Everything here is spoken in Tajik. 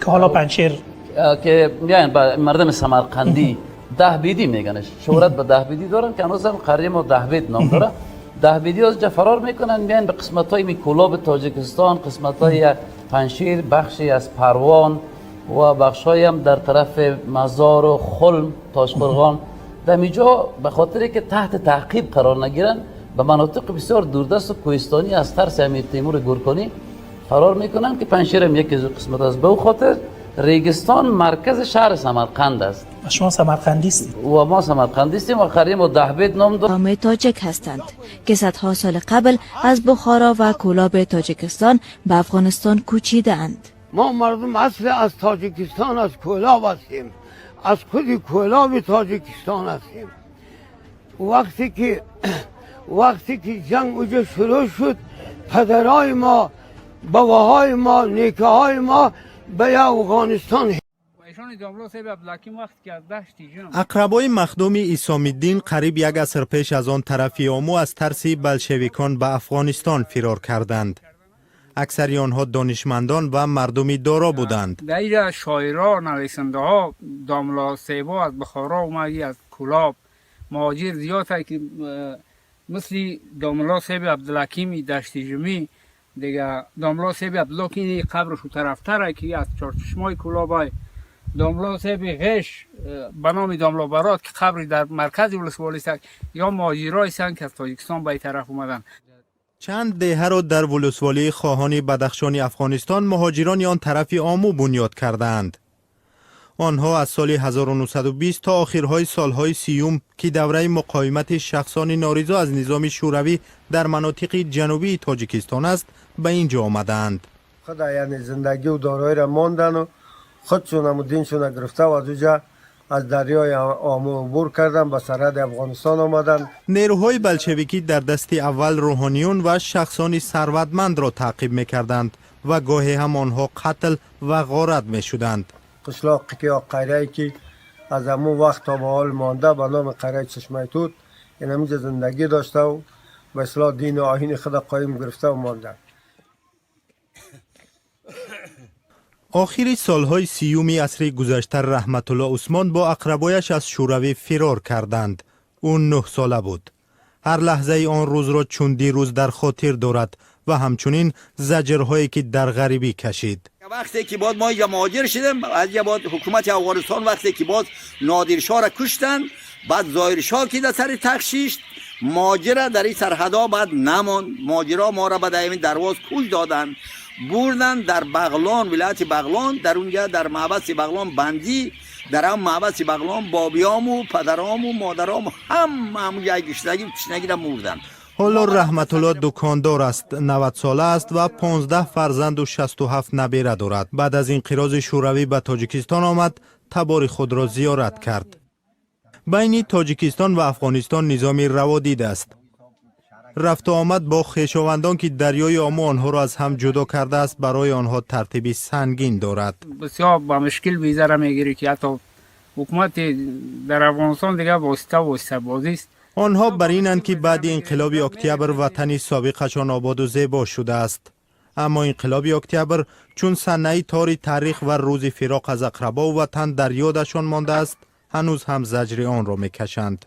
که حالا پنجشیر که میاین با مردم سمرقندی دهبیدی میگنش، شهرت به دهبیدی دارن که هنوز هم قریه ما دهبید نام داره. دهبیدی از فرار میکنن، میاین به قسمت های میکولاب تاجیکستان، قسمت های پنجشیر، بخشی از پروان و بخش هم در طرف مزار و خلم تاشقرغان. در اینجا به خاطر که تحت تعقیب قرار نگیرن به مناطق بسیار دوردست و کوهستانی از ترس امیر تیمور گورکانی فرار میکنن که پنجشیر هم یکی از قسمت است. به خاطر ریگستان مرکز شهر سمرقند است. شما سمرقندی هستید؟ و ما سمرقندی هستیم و قریه ما دهبید نام دارد. قوم تاجک هستند که صدها سال قبل از بخارا و کولاب تاجیکستان به افغانستان کوچیده اند. ما مردم اصل از تاجیکستان، از کولاب هستیم، از خود کولاب تاجیکستان هستیم. وقتی که جنگ اوجا شروع شد، پدرای ما، باباهای ما، نیکه های ما به افغانستان Ақрабои махдуми Исомиддин қариб як аср пеш аз он тарафи Ому аз тарси болшевикон ба Афғонистон фирор карданд. Аксари онҳо донишмандон ва мардуми доро буданд. در اینجا شاعرها، نویسنده ها، داملا صاحبا از بخارا اومدی، از کولاب مهاجر زیاد هست که مثل داملا صاحب عبدالحکیم دشتی جمی، دیگه داملا صاحب عبدالله که این قبرش طرفتره که از چهارچشمای کولاب های، داملا صاحب غش به نام داملا برات که قبری در مرکز ولسوالی است، یا مهاجرای هستند که از تاجیکستان به این طرف اومدن. Чанд деҳаро дар вулусволии Хоҳони Бадахшони Афғонистон муҳоҷирони он тарафи Ому бунёд кардаанд. Онҳо аз соли 1920 то охирҳои солҳои 30-юм, ки давраи муқовимати шахсони норизо аз низоми шӯравӣ дар манотиқи ҷанубии Тоҷикистон аст, ба ин ҷо омадаанд. Худа яъне зиндагӣ ва дороиро мондану худшонаму диншона гирифта ва аз уҷа аз дарёи Ому убур кардан, ба сарҳади Афғонистон омаданд. Нерӯҳои болшевикӣ дар дасти аввал рӯҳониён ва шахсони сарватмандро таъқиб мекарданд ва гоҳе ҳам онҳо қатл ва ғорат мешуданд. Қишлоқе ки ё қарияе ки аз ҳамун вақт то ба ҳол монда ба номи қарияи Чашмаи Тут, ин ҳаминҷа зиндагӣ доштаву ба истилоҳ дину оини худа қоим гирифтаву монданд. Охири солҳои 30-юми асри гузашта Раҳматулло Усмон бо ақрабояш аз Шӯравӣ фирор карданд. Ӯ 9-сола буд. Ҳар лаҳзаи он рӯзро чун дирӯз дар хотир дорад ва ҳамчунин заҷрҳое ки дар ғарибӣ кашид. وقتی که باز ما اینجا مهاجر شدیم، از اینجا باز حکومت افغانستان، وقتی که باز نادرشاه را کشتن، بعد ظاهرشاه که در سر تخت شیشت، مهاجر در این سرحدا بعد نماند. مهاجرا ما را بعد این درواز کوش دادن، بردن در بغلان، ولایت بغلان. در اونجا در محبس بغلان بندی، در هم محبس بغلان بابیام و پدرام و مادرام هم همونجا گشنگی تشنگی را مردن. Ҳоло Раҳматулло дукондор аст, 90-сола аст ва 15 фарзанду 67 набера дорад. Баъд аз инқирози Шӯравӣ ба Тоҷикистон омад, табори худро зиёрат кард. Байни Тоҷикистон ва Афғонистон низоми раводид аст. Рафту омад бо хешовандон, ки дарёи Ому онҳоро аз ҳам ҷудо кардааст, барои онҳо тартиби сангин дорад. بسیار با مشکل ویزا را میگیری که حتی حکومت در افغانستان دیگه واسطه واسطه بازی است. Онҳо бар инанд, ки баъди инқилоби октябр ватани собиқашон ободу зебо шудааст. Аммо инқилоби октябр чун санаи тори таърих ва рӯзи фироқ аз ақрабову ватан дар ёдашон мондааст, ҳанӯз ҳам заҷри онро мекашанд.